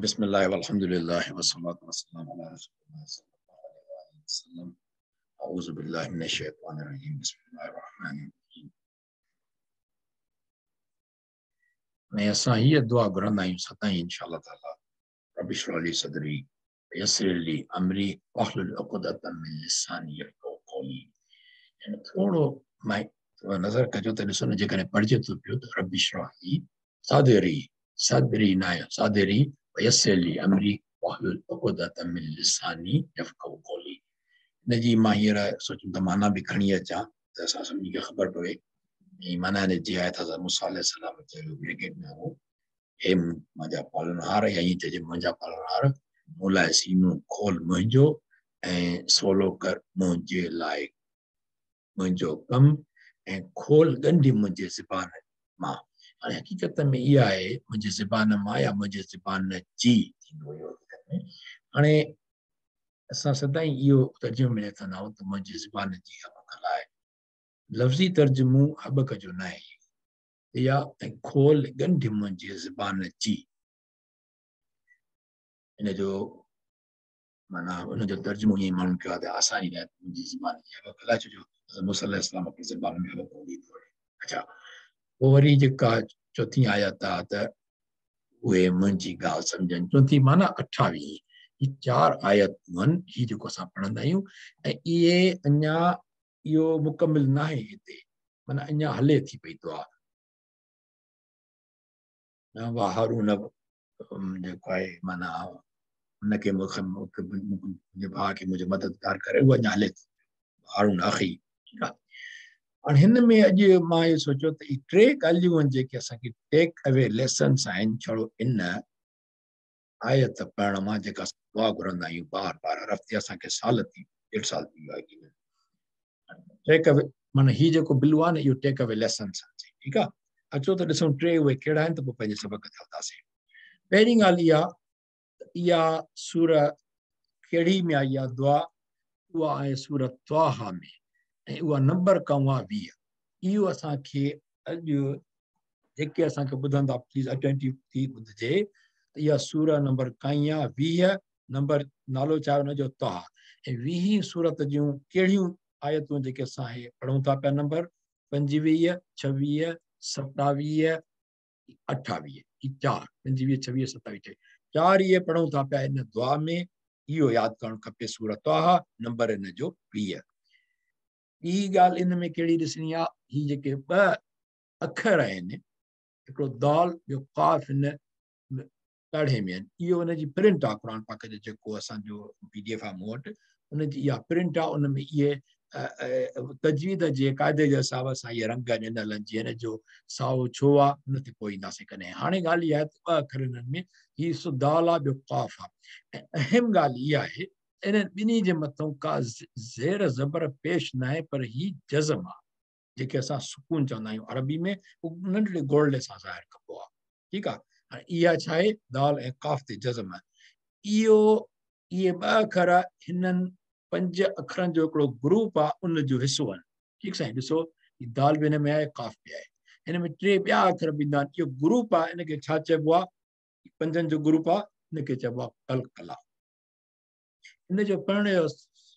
बिस्मिल्लाह वल्हम्दुलिल्लाह वस्सलातु वस्सलामु अला रसूलिल्लाह सल्लल्लाहु अलैहि वसल्लम। अऊज़ु बिल्लाहि मिनश शैतानिर रजीम। बिस्मिल्लाहिर रहमानिर रहीम। ऐं असां हीअ दुआ घुरंदा आहियूं सदाईं इंशाअल्लाह ताला, रब्बि इश्रह ली सदरी वयस्सिर ली अमरी वहलुल उक़दतम मिन लिसानी यफ़क़हू क़ौली। यानी थोरो नज़र कजो त ॾिसो न, जेकॾहिं पढ़िजे थो पियो त रब्बि इश्रह ली सदरी, सदरी न आहे, सदरी वयस्सिर ली अमरी वहलुल उक़दतम मिन लिसानी यफ़क़हू क़ौली। हिन जी मां हींअर सोचुमि त माना बि खणी अचां त असां सभिनी खे ख़बर पवे। ऐं माना हिन जी आहे त हज़रत मूसा अलैहिस्सलाम चयो ब्रैकेट में हो, हे मुंहिंजा पालनहार, या ईअं चइजे मुंहिंजा पालनहार, मूं लाइ सीनो खोल मुंहिंजो ऐं सवलो कर मुंहिंजे लाइ मुंहिंजो कमु ऐं खोल ॻंढ मुंहिंजे ज़बान मां। हाणे हक़ीक़त में इहा आहे मुंहिंजी ज़बान मां या मुंहिंजे ज़बान जी थींदो इहो हक़ीक़त में। हाणे असां सदाईं इहो तर्जुमो में कंदा आहियूं त मुंहिंजी ज़बान जी हबक लाइ, लफ़्ज़ी तर्जुमो हबक जो न आहे या ऐं खोल ॻंढ मुंहिंजी ज़बान जी, हिनजो माना हुनजो तर्जुमो ईअं माण्हुनि कयो आहे त आसानी लाइ मुंहिंजी ज़बान जी हबक लाइ, छो जो मूसा अलैहिस्सलाम खे ज़बान में हबक हूंदी थोरी। अच्छा, पोइ वरी जेका चोथी आयत आहे त उहे मुंहिंजी ॻाल्हि सम्झनि। चोथी माना 28, ही चार आयतूं आहिनि, ही जेको असां पढ़ंदा आहियूं ऐं इहे अञा इहो मुकमिल न आहे, हिते माना अञा हले थी पई दुआ। हारून जेको आहे माना हुनखे मुंहिंजे भाउ खे मुंहिंजो मददगार करे, उहो अञा हले थी, हारून अख़ी। ठीकु आहे। हाणे हिन में अॼु मां इहो सोचियो त इहे टे ॻाल्हियूं आहिनि जेके असांखे टेक अवे लेसन्स आहिनि छड़ो इन आयत पढ़ण मां, जेका असां दुआ घुरंदा आहियूं बार बार हर हफ़्ते, असांखे साल थी, 1.5 साल थी वियो आहे। टेक अवे माना हीउ जेको बिलु आहे न, इहो टेक अवे लेसन्स आहिनि। ठीकु आहे, अचो त ॾिसूं टे उहे कहिड़ा आहिनि त पोइ पंहिंजे सबक़ ते हलंदासीं। पहिरीं ॻाल्हि इहा, इहा सूर कहिड़ी में आई आहे दुआ? उहा आहे सूरत त्वाहा में ऐं उहा नंबर कऊं आहे 20। इहो असांखे अॼु जेके असांखे ॿुधंदा प्लीज़ अटेंटिव थी ॿुधजे त इहा सूर नंबर काई आहे 20, नंबर नालो छा आहे हुनजो त्वाहा। ऐं 20 सूरत जूं कहिड़ियूं आयतूं जेके असां हे पढ़ूं था पिया, नंबर 25, 26, 27, 28, ही चार, 25, 26, 27, 28, चार इहे पढ़ूं था पिया हिन दुआ में। इहो यादि करणु खपे सूरत त्वाहा नंबर हिन जो 20। ॿी ॻाल्हि इन में कहिड़ी ॾिसणी आहे, ही जेके ॿ अखर आहिनि, हिकिड़ो दाल ॿियो क़ाफ़ हिन ॻाढ़े में आहिनि। इहो हुनजी प्रिंट आहे क़ुरान पाक जो जेको असांजो PDF आहे मूं वटि, हुनजी इहा प्रिंट आहे। उन में इहे तजवीद जे क़ाइदे जे हिसाब सां इहे रंग ॾिनल आहिनि, जीअं हिन जो साओ छो आहे, हुन ते पोइ ईंदासीं कॾहिं। हाणे ॻाल्हि इहा आहे त ॿ अखर हिननि में, हीउ दाल आहे ॿियो क़ाफ़ आहे। ऐं अहम ॻाल्हि इहा आहे इन्हनि ॿिन्ही जे मथां का ज़ेर ज़बर पेश न आहे, पर ही जज़म आहे, जेके असां सुकून चवंदा आहियूं अरबी में, उहो नंढड़े गोलड़े सां ज़ाहिर कबो आहे। ठीकु आहे, हाणे इहा छा आहे, दाल ऐं क़ाफ़ ते जज़म आहे। इहो इहे ॿ अखर हिननि 5 अखरनि जो हिकिड़ो ग्रुप आहे, उनजो हिसो आहिनि। ठीकु साईं, ॾिसो दाल बि हिन में आहे, क़ाफ़ बि आहे, हिन में टे ॿिया अखर बि ईंदा आहिनि। इहो ग्रुप आहे, इनखे छा चइबो आहे? पंजनि जो ग्रुप आहे, इनखे चइबो आहे कलकला। हिनजो पढ़ण जो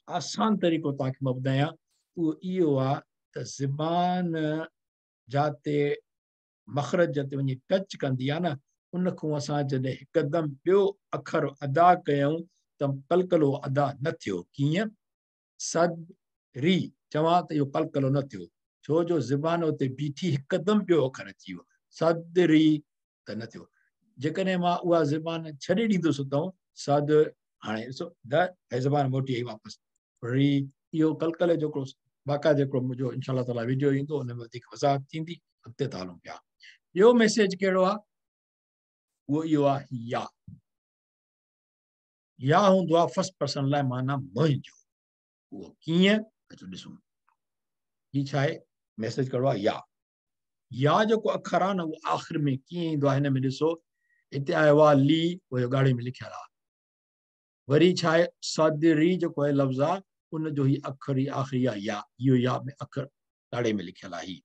आसान तरीक़ो तव्हांखे मां ॿुधायां, उहो इहो आहे त ज़बान जाते मख़रज ते वञी टच कंदी आहे न, उन खां असां जॾहिं हिकदमि ॿियो अखर अदा कयूं त कलकलो अदा न थियो। कीअं? सद री चवां त इहो कलकलो न थियो, छो जो ज़बान उते बीठी हिकदमि ॿियो अखर अची वियो, सद री त न थियो। जेकॾहिं मां उहा ज़बान छॾे ॾींदुसि उतां सद, हाणे ॾिसो the ऐं ज़बान मोटी आई वापसि री, इहो कलकले जो हिकिड़ो बाक़ाइदो हिकिड़ो मुंहिंजो इंशा ताला वीडियो ईंदो, हुन में वधीक वज़ाहत थींदी। अॻिते था हलूं पिया। ॿियो मैसेज कहिड़ो आहे? उहो इहो आहे या, या हूंदो आहे फर्स्ट पर्सन लाइ माना मुंहिंजो। उहो कीअं? अचो ॾिसूं हीउ छा आहे, मैसेज कहिड़ो आहे? या, या जेको अखर आहे न उहो आख़िर में कीअं ईंदो आहे? हिन में ॾिसो, हिते आयो आहे ली, उहो ॻाढ़े में लिखियलु आहे। वरी छा आहे, सदरी जेको आहे लफ़्ज़ आहे, उनजो ही अखर ई आख़िरी आहे या, इहो या में अखर ॻाढ़े में लिखियलु आहे। ही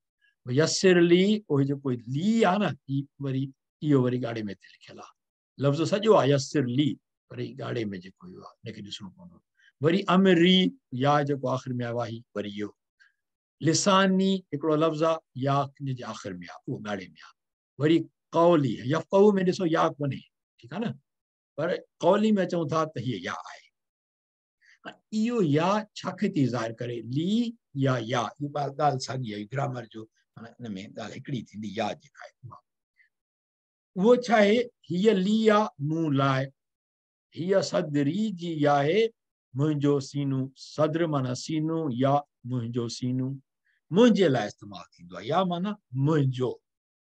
यसिर ली, उहो जेको ली आहे न, ही वरी इहो वरी ॻाढ़े में हिते लिखियलु आहे। लफ़्ज़ सॼो आहे यस्सिर ली, पर ही ॻाढ़े में जेको इहो आहे हिनखे ॾिसणो पवंदो। वरी अमरी या जेको आख़िर में आयो आहे वरी इहो लिसानी हिकिड़ो लफ़्ज़ आहे या इन जे आख़िर में आहे उहो ॻाढ़े में आहे। वरी कौली यफ़क़हू में ॾिसो या कोन्हे, ठीकु आहे न, पर कौली में अचूं था त हीअ या आहे। इहो या छाखे थी ज़ाहिर करे, ली या या, इहा ॻाल्हि साॻी आहे, ग्रामर जो माना इन में ॻाल्हि हिकिड़ी थींदी, या जेका आहे उहा। उहो छा आहे, हीअ ली आहे मूं लाइ, हीअ सदरी जी आहे मुंहिंजो सीनो, सदर माना सीनो या मुंहिंजो सीनो, मुंहिंजे लाइ इस्तेमालु थींदो आहे, या माना मुंहिंजो।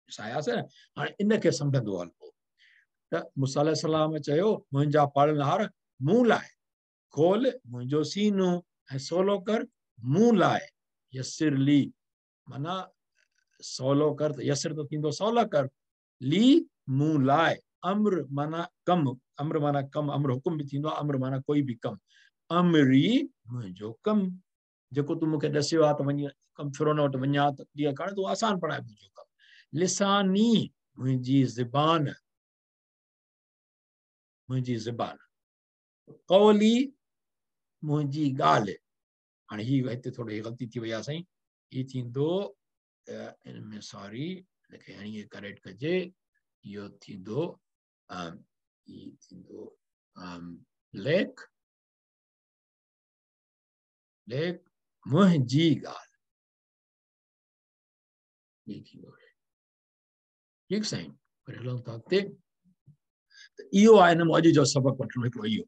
आयासीं न, हाणे इन खे सम्झंदो हलबो। त मूसा अलैहिस्सलाम चयो मुंहिंजा पालणहार मूं लाइ खोल मुंहिंजो सीनो ऐं सवलो कर मूं लाइ, यसिर ली माना सवलो कर, त यसिर त थींदो सवलो कर, ली मूं लाइ, अम्र माना कमु, अम्र माना कमु, अम्र हुकुम बि थींदो आहे, अम्र माना कोई बि कमु, अमरी मुंहिंजो कमु, जेको तूं मूंखे ॾसियो आहे त वञी कमु फिरोन वटि वञा त ॾींहं काण, तूं आसान बणाए मुंहिंजो कमु। लिसानी मुंहिंजी ज़बान, मुंहिंजी ज़बान, कौली मुंहिंजी ॻाल्हि। हाणे हीअ हिते थोरी ग़लती थी वई आहे साईं, हीअ थींदो इन में सॉरी, हिनखे हाणे करेक्ट कजे, इहो थींदो हीअ थींदो लेख, लेख मुंहिंजी ॻाल्हि, हीअ थींदो ठीकु साईं। वरी हलूं था अॻिते। त इहो आहे हिन मां अॼु जो सबक़ु वठिणो हिकिड़ो इहो,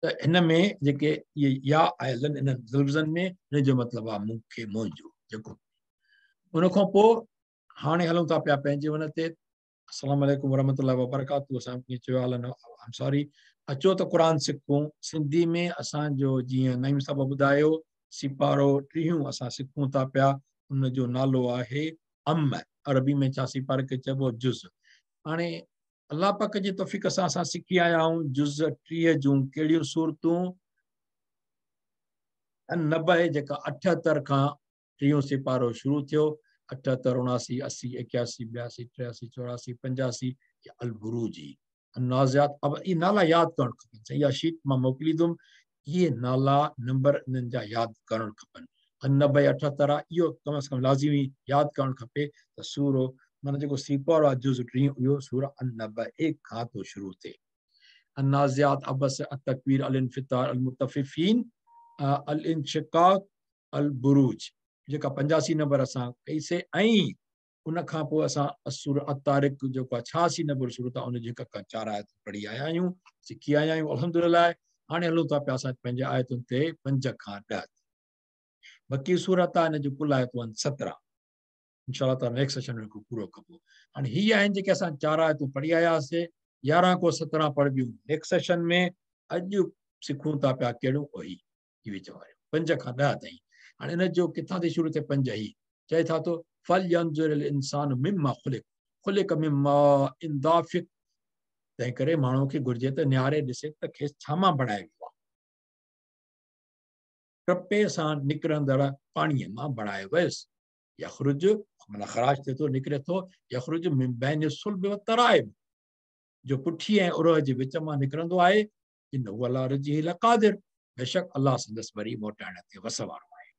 त हिन में जेके इहे या आयल आहिनि इन्हनि लफ़्ज़नि में, हिन जो मतिलबु आहे मूंखे मुंहिंजो जेको। उन खां पोइ हाणे हलूं था पिया पंहिंजे हुन ते। अस्सलाम वालेकुम वरहमतुल्लाहि वबरकातुहू। असां कीअं चयो आहे, I am sorry. अचो त क़ुर सिखूं सिंधी में। असांजो जीअं नईम साहिब ॿुधायो, सिपारो टीहुं असां सिखूं था पिया, उनजो नालो आहे अम, अरबी में छा सिपारे खे चइबो जुज़। हाणे अलाह पाक जी तौफ़ीक़ सां असां सिखी आया आहियूं जुज़ 30 जूं कहिड़ियूं सूरतूं, नबे जेका 78 खां 30 सिपारो शुरू थियो, 78, 79, 80, 81, 82, 83, 84, 85 अलबुरूजी नाज़ियात। अब इहे नाला यादि करणु खपनि, इहा शीट मां मोकिलींदुमि, इहे नाला नंबर इन्हनि जा यादि करणु खपनि। 90 78 आहे, इहो कम अज़ कम लाज़िमी यादि करणु खपे त सूरो माना जेको सीपारो आहे जुज़ 30, इहो सूरा 91 खां थो शुरू थिए। अन्नाज़ियात, अबस, अत-तकवीर, अल-इन्फ़ितार, अल-मुतफ़िफ़ीन, अल-इंशिक़ाक़, अल-बुरूज, जेका 85 नंबर असां कईसीं। ऐं उन खां पोइ असां सूर अत-तारिक़ जेको आहे 86 नंबर सूरत आहे, उनजी 1 खां 4 आयत पढ़ी आया आहियूं, सिखी आया आहियूं अल्हम्दुलिल्लाह। हाणे हलूं था पिया असां पंहिंजे आयतुनि ते 5 खां 10। बकी सूरत आहे, हिन जूं कुल आयतूं आहिनि 17। इंशा ताला नेक्स्ट सेशन में पूरो कबो। हाणे हीअ आहिनि जेके असां 4 आयतूं पढ़ी आयासीं, 11 खां 17 पढ़बियूं नेक्स्ट सेशन में। अॼु सिखूं था पिया कहिड़ियूं, उही विच वारियूं 5 खां 10 ताईं। हाणे इन जो किथां थी शुरू थिए, 5 ई चए था तो फल इंसान मिम्मा ख़ुलिक, ख़ुलिक मिम्मा इंदाफ़िक। तंहिं करे माण्हू खे घुरिजे त निहारे ॾिसे त खेसि छा मां बणायो वियो आहे, टपे सां निकिरंदड़ पाणीअ मां बणायो वियुसि। यखरुज माना ख़राज थिए थो, निकिरे थो, यखरुज मिन बैन सुल्ब व तराइब, जो पुठी ऐं उरह जे विच मां निकिरंदो आहे। इन्नहु अला रजिही लक़ादिर, बेशक अलाह संदसि वरी मोटाइण ते वस वारो आहे।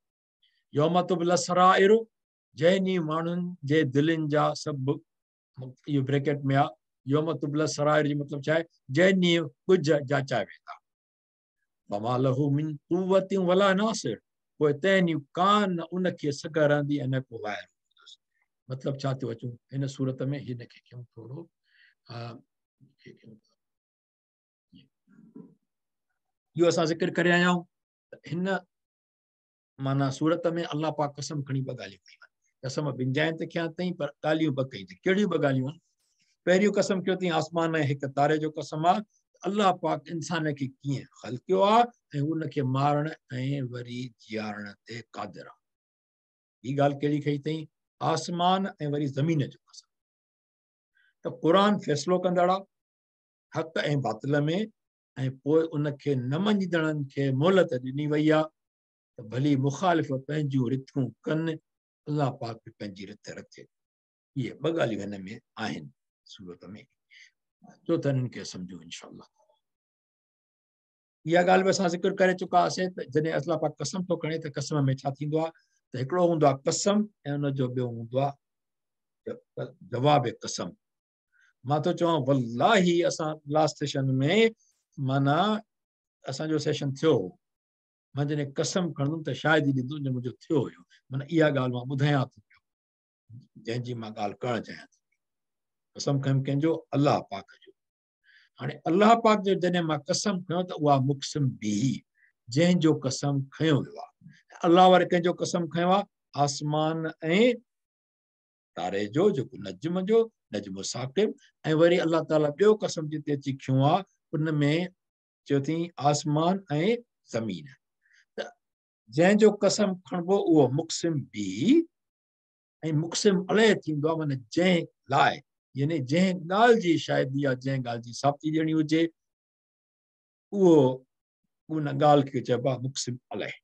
यौम तुबला सराइर, जंहिं ॾींहुं माण्हुनि जे दिलनि जा सभु, इहो ब्रैकेट में आहे, यौम तुबला सराइर जो मतिलबु छा आहे, जंहिं ॾींहुं ॻुझ जाचा वेंदा। वमा लहू मिन कुव्वतिन वला नासिर, पोइ तंहिं ॾींहुं कान उनखे सघ रहंदी ऐं न को वाइर हूंदुसि। मतिलबु छा थियो अचूं हिन सूरत में, हिनखे कयूं थोरो इहो असां ज़िक्र करे आया आहियूं। हिन माना सूरत में अलाह पाक कसम खणी ॿ ॻाल्हियूं कयूं आहिनि। कसम ॿिनि जाइनि ते खयां अथई, पर ॻाल्हियूं ॿ कयूं अथई। कहिड़ियूं ॿ ॻाल्हियूं आहिनि? पहिरियों कसम कयो अथई आसमान ऐं हिकु तारे जो कसम आहे, अलाह पाक इंसान खे कीअं ख़लकियो आहे ऐं उनखे मारण ऐं वरी जीआरण ते क़ादिर आहे। हीअ ॻाल्हि कहिड़ी कई अथई? आसमान ऐं वरी ज़मीन जो कसम। त क़ुर फ़ैसिलो कंदड़ आहे हक़ ऐं बातिल में, ऐं पोइ उनखे न मञींदड़नि खे मोहलत ॾिनी वई आहे त भली मुखालिफ़ पंहिंजूं रिथूं कनि, अलाह पाक बि पंहिंजी रिथ रखे। इहे ॿ ॻाल्हियूं हिन में आहिनि सूरत में। अचो त हिननि खे सम्झूं इंशाअल्लाह। इहा ॻाल्हि बि असां ज़िक्र करे चुका हुआसीं त जॾहिं अल्लाह पाक कसम थो खणे त कसम में छा थींदो आहे त हिकिड़ो हूंदो आहे कसम ऐं उनजो ॿियो हूंदो आहे जवाब कसम। मां थो चवां वल्लाही असां लास्ट सेशन में माना असांजो सेशन थियो हो, मां जॾहिं कसम खणंदुमि त शायदि ई ॾींदुमि जो मुंहिंजो थियो हुयो, माना इहा ॻाल्हि मां ॿुधायां थो पियो जंहिंजी मां ॻाल्हि करणु चाहियां थो। कसम खयमि कंहिंजो? अल्लाह पाक जो। हाणे अल्लाह पाक जो जॾहिं मां कसम खयो त उहा मुक़सिम बिही, जंहिंजो कसम खयो वियो आहे। अल्लाह वारे कंहिंजो कसम खयो आहे? आसमान ऐं तारे जो, जेको नजम जो, नजम साक़िब। ऐं वरी अल्लाह ताला ॿियो कसम जिते अची खयो आहे उन में चयो अथई आसमान ऐं ज़मीन। त जंहिंजो कसम खणिबो उहो मुक़सिम बिही ऐं मुक़सिम अलैह थींदो आहे, माना जंहिं लाइ, यानी जंहिं ॻाल्हि जी शाहिदी या जंहिं ॻाल्हि जी साबिती ॾियणी हुजे उहो उन ॻाल्हि खे चइबो आहे मुक़सिम अलैह।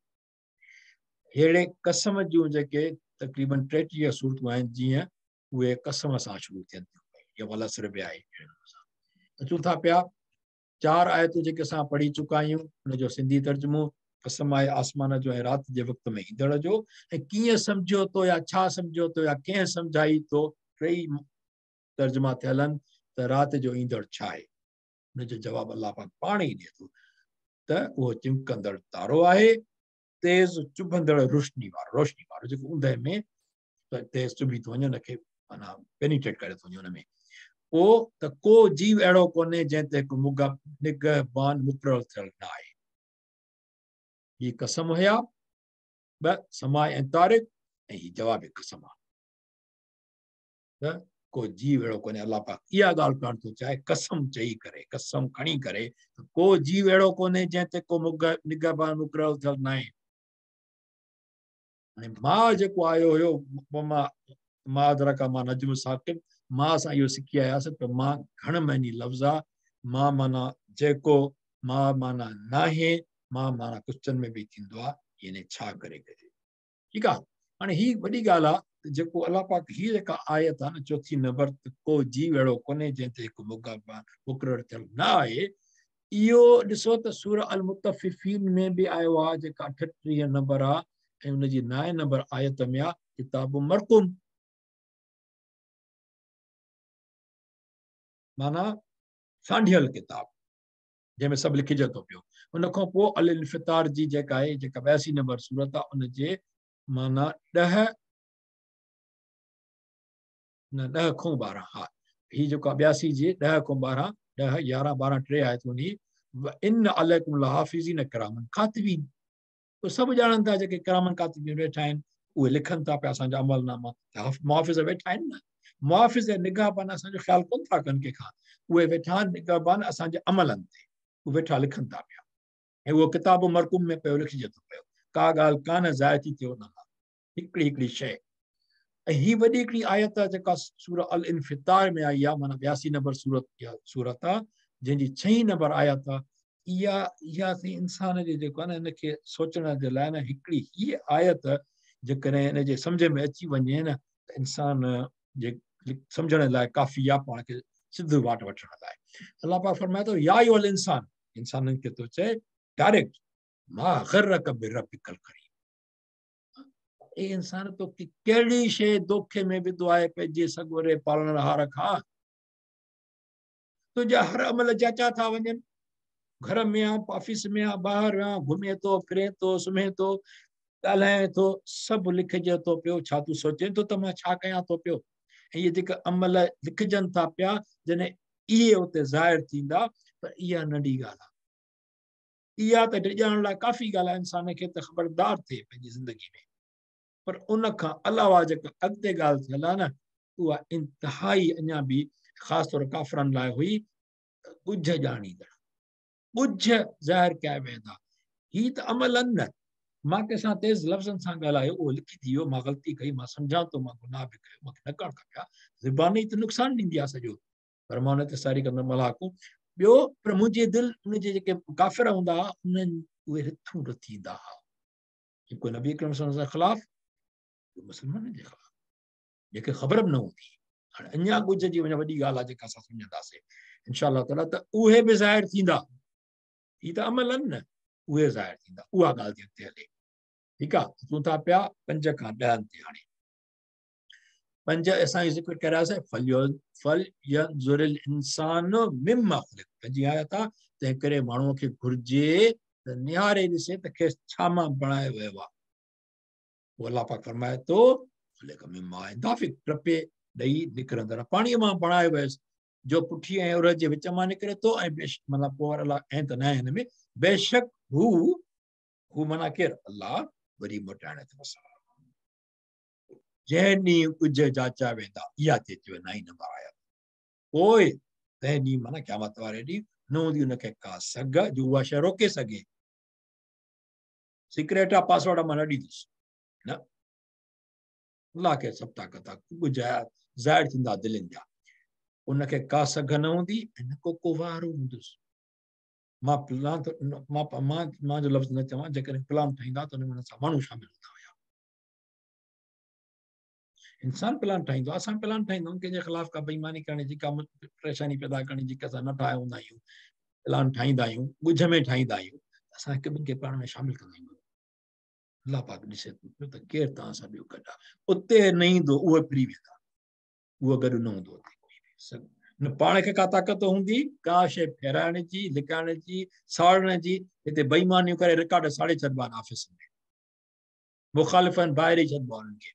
अहिड़े कसम जूं जेके तक़रीबन 33 सूरतूं आहिनि जीअं उहे कसम सां शुरू थियनि थियूं, इहा वल असर बि आहे। अचूं था पिया 4 आयतूं जेके असां पढ़ी चुका आहियूं, उनजो सिंधी तर्जुमो कसम आहे आसमान जो ऐं राति जे वक़्त में ईंदड़ जो, ऐं कीअं सम्झो थो या छा सम्झो थो या कंहिं सम्झाई थो, टेई तर्जुमा थियल आहिनि त राति जो ईंदड़ छा आहे। हुनजो जवाबु अल्लाह पाक पाण ई ॾिए थो त उहो चिमकंदड़ तारो आहे, तेज़ चुभंदड़ रोशनी वारो जेको ऊंदह में तेज़ चुभी थो वञे, हुनखे माना पेनिट्रेट करे थो वञे हुन में। पोइ त को जीव अहिड़ो कोन्हे जंहिं ते हिकु निगहबान मुक़ररु थियल न आहे। हीअ कसम हुया ॿ, समाए ऐं तारिक, ऐं हीअ जवाब कसम आहे त को जीव अहिड़ो कोन्हे। अल्लाह पाक इहा ॻाल्हि करणु थो चाहे, कसम चई करे, कसम खणी करे त को जीव अहिड़ो कोन्हे जंहिं ते को निगहबान मुक़ररु थियल न आहे। हाणे मां जेको आयो हुयो, मां अदराका मां नजम साक़िब, मां असां इहो सिखी आयासीं त मां घण महीनी लफ़्ज़ आहे। मां माना जेको, मां माना नाहे, मां माना क्वेश्चन में बि थींदो आहे, यानी छा करे करे। ठीकु आहे। हाणे हीअ वॾी ॻाल्हि आहे त जेको अल्लाह पाक हीअ जेका आयत आहे न 4थी नंबर, त को जीव अहिड़ो कोन्हे जंहिं ते हिकु मुक़ररु थियल न आहे। इहो ॾिसो त सूरह अल मुतफ़िफ़ीन में बि आयो आहे, जेका 38 नंबर आहे ऐं हुनजी 9 नंबर आयत में आहे किताब मरकुम, माना सांढियल किताब जंहिंमें सभु लिखिजे थो पियो। उन खां पोइ अल इन्फ़ितार जी जेका आहे, जेका 82 नंबर सूरत आहे, उनजे माना 10 न 10 खां 12, हा हीअ जेको आहे 82 जी 10 खां 12, 10 11 12 3 आयतूं हुन इन अलैकुम लहाफ़िज़ीन किरामन कातिबीन, उहे सभु ॼाणनि था जेके किरामन कातिबीन वेठा आहिनि, उहे लिखनि था पिया असांजा अमलनामा। मुहाफ़िज़ वेठा आहिनि न, मुहाफ़िज़ निगाहबान असांजो ख़्यालु कोन था कनि कंहिंखां, उहे वेठा आहिनि निगाहबान असांजे अमलनि ते, उहे वेठा लिखनि था पिया ऐं उहो किताब मरकुम में पियो लिखिजे थो पियो, का ॻाल्हि कान ज़ाया थी थिए हुन मां, हिकिड़ी हिकिड़ी शइ। ऐं हीअ वॾी हिकिड़ी आयत आहे जेका सूरह अल इन्फ़ितार में आई आहे, माना 82 नंबर सूरत सूरत आहे जंहिंजी 6 नंबर आयत आहे। इहा इहा इंसान जे जेको आहे न हिनखे सोचण जे लाइ न हिकिड़ी हीअ आयत जेकॾहिं हिनजे सम्झ में अची वञे न त इंसान जे सम्झण लाइ काफ़ी आहे पाण खे सिधो वाट वठण लाइ। अल्लाह पाक फरमाए थो या अय्युहल इंसान, इंसाननि खे थो चए डायरेक्ट, मा ग़र्रक बिरब्बिकल करीम, ए इंसान तोखे कहिड़ी शइ धोखे में विधो आहे पंहिंजे सगोरे पालणहार खां, तुंहिंजा हर अमल जाचा था वञनि, घर में आहे, ऑफिस में आहे, ॿाहिरि आहे, घुमे थो, फिरे थो, सुम्हे थो, ॻाल्हाए थो, सभु लिखिजे थो पियो। छा तूं सोचे थो त मां छा कयां थो पियो? ऐं इहे जेके अमल लिखिजनि था पिया, जॾहिं इहे उते ज़ाहिर थींदा, पर इहा नंढी ॻाल्हि आहे, इहा त डिॼण लाइ काफ़ी ॻाल्हि आहे इंसान खे त ख़बरदार थिए पंहिंजी ज़िंदगी में। पर उन खां अलावा जेका अॻिते ॻाल्हि थियल आहे न, उहा इंतिहाई अञा बि ख़ासि तौर काफ़रनि लाइ हुई, ॻुझ ॼाणींदड़, ॻुझ ज़ाहिर कया वेंदा। हीअ त अमल आहिनि न, मां कंहिंसां तेज़ लफ़्ज़नि सां ॻाल्हायो, उहो लिखी थी वियो, मां ग़लती कई, मां सम्झां थो, मां गुनाह बि कयो, मूंखे न करणु खपे हा, ज़बान ई त नुक़सानु ॾींदी आहे सॼो, पर मां हुन ते सारी कंदुमि मलाकूं। ॿियो पर मुंहिंजी दिलि उनजे जेके काफ़िर हूंदा हुआ उन्हनि उहे रिथूं रथींदा हुआ, जेको नबी अकरम सल्लल्लाहु अलैहि वसल्लम ख़िलाफ़, मुसलमाननि जे ख़िलाफ़, जेके ख़बर बि न हूंदी। हाणे अञा ॻुझ जी वञा वॾी ॻाल्हि आहे जेका असां सम्झंदासीं। इनशा अल्लाह ताला त उहे बि ज़ाहिर थींदा। ही त अमल आहिनि न, उहे ज़ाहिर थींदा। उहा ॻाल्हि थी अॻिते हले। ठीकु आहे, अचूं था पिया 5 खां 10 ते। हाणे 5 असां ज़िक्र करियासीं, फल यंजुरिल इंसान मिम्मा ख़ुलिक़, पंजी आयत आहे। तंहिं करे माण्हूअ खे घुर्जे त निहारे ॾिसे त खेसि छा मां बणायो वियो आहे। पोइ अलाह पाक फ़रमाए थो ख़ुलिक़ मिम्मा दाफ़िक, टपे ॾेई निकिरंदड़ पाणीअ मां बणायो वियुसि, जो पुठी ऐं उर जे विच मां निकिरे थो। ऐं माना पोइ अलाह ऐं त न आहे हिन में, बेशक हू हू माना केरु? अलाह वरी मोटाइण ते वसवारो। जंहिं ॾींहुं कुझु जाचा वेंदा, इहा थिए थी 9 नंबर आयत। पोइ तंहिं ॾींहुं माना क़यामत वारे ॾींहुं न हूंदी हुनखे का सघ जो उहा शइ रोके सघे। सीक्रेट आहे, पासवर्ड मां न ॾींदुसि न। अलाह खे सभु ताक़त आहे, कुझु ज़ाहिर थींदा दिलनि जा, उनखे का सघ न हूंदी ऐं न को को वारो हूंदुसि। मां प्लान मां मां मां जो लफ़्ज़ न चवां, जेकॾहिं प्लान ठाहींदा त हुन सां माण्हू शामिल हूंदा हुया। इंसान प्लान ठाहींदो आहे, असां प्लान ठाहींदा आहियूं कंहिंजे ख़िलाफ़ का बेईमानी करण जी, का परेशानी पैदा करण जी, असां न ठाहिया हूंदा आहियूं, प्लान ठाहींदा आहियूं, ॻुझ में ठाहींदा आहियूं, असां हिक ॿिनि खे पाण में शामिल कंदा आहियूं। अलाह पाक ॾिसे थो त केरु तव्हां सां ॿियो गॾु आहे, उते न ईंदो उहो फिरी वेंदा, उहो गॾु न हूंदो उते कोई बि। न पाण खे का ताक़त हूंदी का शइ फेराइण जी, लिकाइण जी, साड़ण जी। हिते बेईमानियूं करे रिकॉर्ड साड़े छॾिबा आहिनि ऑफिस में, मुखालिफ़नि ॿाहिरि ई छॾिबो आहे उन्हनि खे,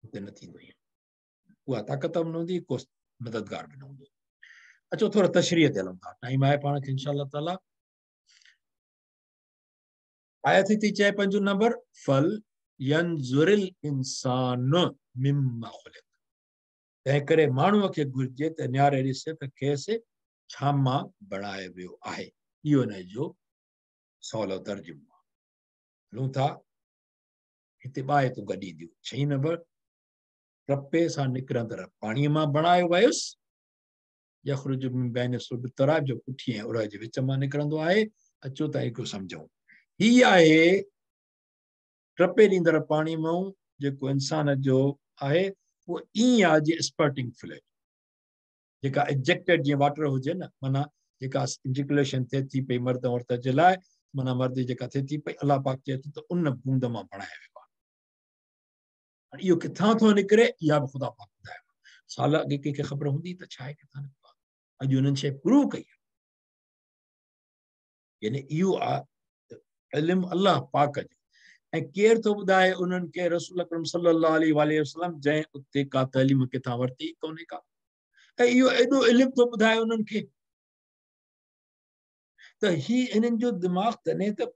हुते न थींदो ईअं। उहा ताक़त बि न हूंदी, को मददगार बि न हूंदो। अचो थोरो तशरीह ते हलूं था, टाइम आहे पाण खे इंशा ताला। आयत थी चए 5 नंबर, फल यंजुरिल इंसान मिम्मा ख़ुलिक़, तंहिं करे माण्हूअ खे घुर्जे त निहारे ॾिसे त खेसि छा मां बणायो वियो आहे। इहो हिन जो सवलो तर्जुमो आहे। हलूं था, हिते ॿ आयतूं गॾु ईंदियूं। 6 नंबर, टपे सां निकिरंदड़ पाणीअ मां बणायो वियुसि, यख़रुजु मिन बैन सुल्ब तराइब, जो पुठी ऐं उर जे विच मां निकिरंदो आहे। अचो त हिकु सम्झूं, हीअ आहे टपे ॾींदड़ पाणी मां जेको इंसान जो आहे, उहो ईअं आहे जीअं स्पर्टिंग फ्लूइड, जेका इजेक्टेड जीअं वाटर हुजे न, माना जेका इंजिकुलेशन थिए थी पई मर्द औरत जे लाइ, माना मर्द जी जेका थिए थी पई, अलाह पाक चए थो त उन बूंद मां बणायो वियो आहे। हाणे इहो किथां थो निकिरे, इहा बि ख़ुदा पाक ॿुधायो। साल अॻे कंहिंखे ख़बर हूंदी त छा आहे किथां निकितो आहे? अॼु हुननि शइ प्रूव कई आहे। यानी इहो आहे इल्मु अलाह पाक जो। ऐं केरु थो ॿुधाए उन्हनि खे? रसूल अकरम सल्लल्लाहु अलैहि वसल्लम, जंहिं उते का तइलीम किथां वरिती कोन्हे का, ऐं इहो एॾो इल्मु थो ॿुधाए उन्हनि खे। त ही हिननि जो दिमाग़ तॾहिं त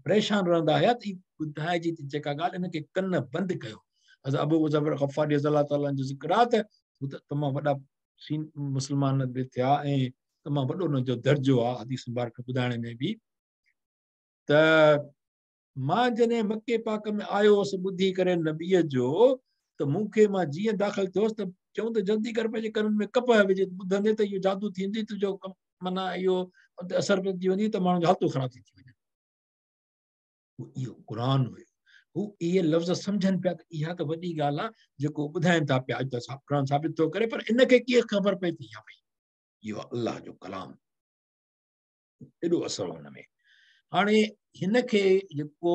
परेशान रहंदा हुया त ॿुधाइजे थी जेका ॻाल्हि, हिनखे कन बंदि कयो। हज़रत अबू ज़फ़र ग़फ़ारी रज़ी अल्लाह ताला जो ज़िक्र आहे त हू त तमामु वॾा मुस्लमान बि थिया ऐं तमामु वॾो हुन जो दर्जो आहे हदीस मुबारक ॿुधाइण में बि। त मां जॾहिं मके पाक में आयो हुउसि ॿुधी करे नबीअ जो, त मूंखे मां जीअं दाख़िल थियो त चऊं त जल्दी कर पंहिंजे कननि में कपह विझ, ॿुधंदे त इहो जादू थींदी तुंहिंजो, माना इहो असर पइजी वञी त माण्हू जो हालतूं ख़राबु थी वञनि। इहो क़ुर हुयो, हू इहे लफ़्ज़ सम्झनि पिया त इहा त वॾी ॻाल्हि आहे जेको ॿुधाइनि था पिया, अॼु त क़ुर साबित थो करे, पर इनखे कीअं ख़बर पए थी? भई इहो अलाह जो कलाम, एॾो असरु हुन में। हाणे हिनखे जेको